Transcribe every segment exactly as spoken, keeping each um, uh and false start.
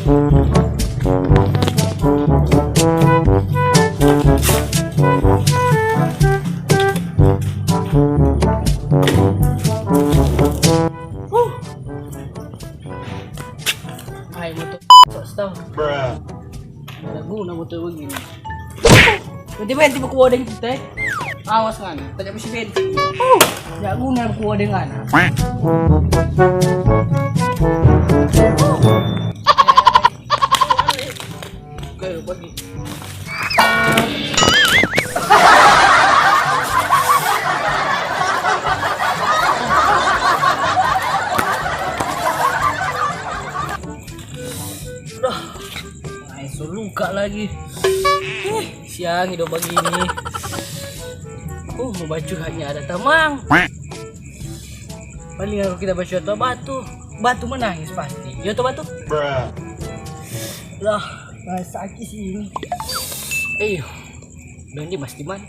Hai, motor stang. Ada guna motor begini. Berarti berhenti baku odeng kita, eh. Awas ngana, tanya mesti bensin. Uh, ya guna baku odeng ngana. Oke, pergi. Udah, main so luka lagi. Eh, siang hidup begini. Uh, mau bacu hanya ada tamang. Paling aku kita bacu atau batu, batu menangis pasti. Ya toh batu? Lah, nah, sakit sih ini. Eh, Bang Dimas di mana?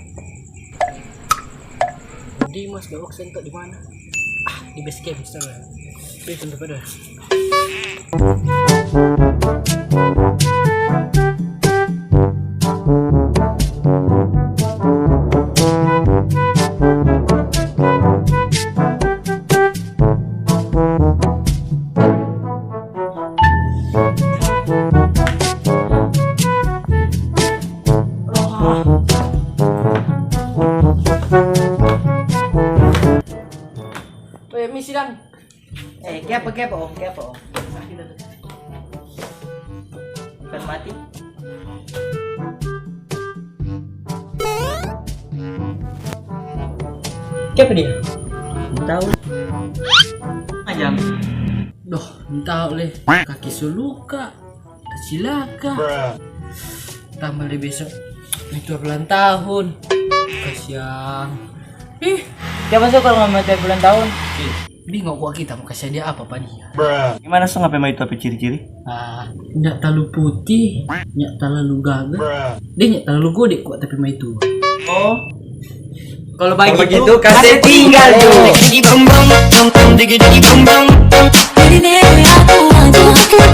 Bang Dimas, Bang Oksen tuh di mana? Ah, di base camp sana. Wih, tunggu pada. Oh ya, misi dang. Eh, kiapa, kiapa, Om? Kiapa, Om? Bukan mati? Kiapa dia? Tahu. Ajam. Doh, tahu leh. Kaki so luka. Cilaka. Tambah deh besok itu ulang tahun. Kasiang. Ih, siapa suka kalau nggak mau ulang tahun? Ih, bingung kok kita mau kasih dia apa pa dia. Gimana so ngape mai itu apa ciri-ciri? Ah, nyak talalu putih, nyak talalu gagah. Dia nyak talalu gode kok tapi mai itu. Oh, kalau begitu, kasih tinggal dulu. Digi bang bang, bang bang, digi digi bang bang. Jadi nih aku, aku, aku.